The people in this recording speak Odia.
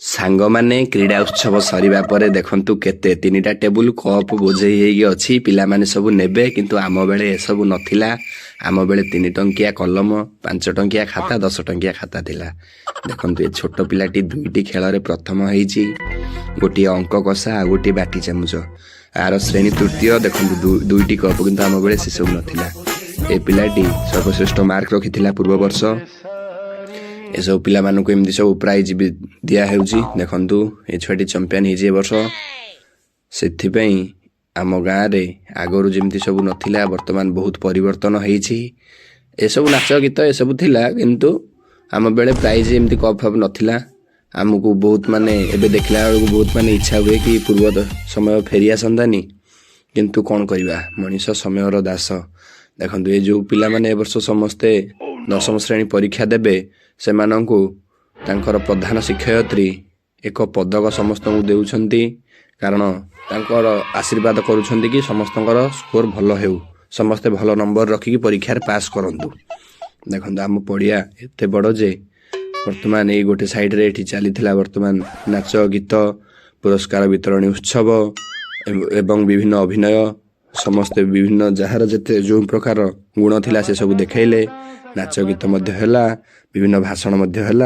ସାଙ୍ଗମାନେ, କ୍ରୀଡ଼ା ଉତ୍ସବ ସରିବା ପରେ ଦେଖନ୍ତୁ କେତେ ତିନିଟା ଟେବୁଲ କପ୍ ବୋଝେଇ ହେଇକି ଅଛି। ପିଲାମାନେ ସବୁ ନେବେ। କିନ୍ତୁ ଆମ ବେଳେ ଏସବୁ ନଥିଲା। ଆମ ବେଳେ 3 ଟଙ୍କିଆ କଲମ, 5 ଟଙ୍କିଆ ଖାତା, 10 ଟଙ୍କିଆ ଖାତା ଥିଲା। ଦେଖନ୍ତୁ, ଏ ଛୋଟ ପିଲାଟି ଦୁଇଟି ଖେଳରେ ପ୍ରଥମ ହେଇଛି। ଗୋଟିଏ ଅଙ୍କ କଷା ଆଉ ଗୋଟିଏ ବାଟି ଚାମୁଚ। ଆର ଶ୍ରେଣୀ ତୃତୀୟ। ଦେଖନ୍ତୁ, ଦୁଇଟି କପ୍। କିନ୍ତୁ ଆମ ବେଳେ ସେସବୁ ନଥିଲା। ଏ ପିଲାଟି ସର୍ବଶ୍ରେଷ୍ଠ ମାର୍କ ରଖିଥିଲା ପୂର୍ବ ବର୍ଷ। ଏସବୁ ପିଲାମାନଙ୍କୁ ଏମିତି ସବୁ ପ୍ରାଇଜ୍ ବି ଦିଆ ହେଉଛି। ଦେଖନ୍ତୁ, ଏ ଛୁଆଟି ଚମ୍ପିଆନ ହେଇଛି ଏ ବର୍ଷ। ସେଥିପାଇଁ ଆମ ଗାଁରେ ଆଗରୁ ଯେମିତି ସବୁ ନଥିଲା, ବର୍ତ୍ତମାନ ବହୁତ ପରିବର୍ତ୍ତନ ହେଇଛି। ଏସବୁ ନାଚ ଗୀତ ଏସବୁ ଥିଲା, କିନ୍ତୁ ଆମ ବେଳେ ପ୍ରାଇଜ୍ ଏମିତି କପ୍ ଫପ୍ ନଥିଲା। ଆମକୁ ବହୁତ ମାନେ ଏବେ ଦେଖିଲା ବେଳକୁ ବହୁତ ମାନେ ଇଚ୍ଛା ହୁଏ କି ପୂର୍ବ ସମୟ ଫେରି ଆସନ୍ତାନି। କିନ୍ତୁ କ'ଣ କରିବା, ମଣିଷ ସମୟର ଦାସ। ଦେଖନ୍ତୁ, ଏ ଯେଉଁ ପିଲାମାନେ ଏ ବର୍ଷ ସମସ୍ତେ ଦଶମ ଶ୍ରେଣୀ ପରୀକ୍ଷା ଦେବେ, ସେମାନଙ୍କୁ ତାଙ୍କର ପ୍ରଧାନ ଶିକ୍ଷୟିତ୍ରୀ ଏକ ପଦକ ସମସ୍ତଙ୍କୁ ଦେଉଛନ୍ତି, କାରଣ ତାଙ୍କର ଆଶୀର୍ବାଦ କରୁଛନ୍ତି କି ସମସ୍ତଙ୍କର ସ୍କୋର ଭଲ ହେଉ, ସମସ୍ତେ ଭଲ ନମ୍ବର ରଖିକି ପରୀକ୍ଷାରେ ପାସ୍ କରନ୍ତୁ। ଦେଖନ୍ତୁ, ଆମ ପଡ଼ିଆ ଏତେ ବଡ଼ ଯେ ବର୍ତ୍ତମାନ ଏଇ ଗୋଟେ ସାଇଡ଼ରେ ଏଠି ଚାଲିଥିଲା ବର୍ତ୍ତମାନ ନାଚ ଗୀତ, ପୁରସ୍କାର ବିତରଣୀ ଉତ୍ସବ ଏବଂ ବିଭିନ୍ନ ଅଭିନୟ। ସମସ୍ତେ ବିଭିନ୍ନ ଯାହାର ଯେତେ ଯେଉଁ ପ୍ରକାର ଗୁଣ ଥିଲା, ସେ ସବୁ ଦେଖେଇଲେ। ନାଚ ଗୀତ ମଧ୍ୟ ହେଲା, ବିଭିନ୍ନ ଭାଷଣ ମଧ୍ୟ ହେଲା।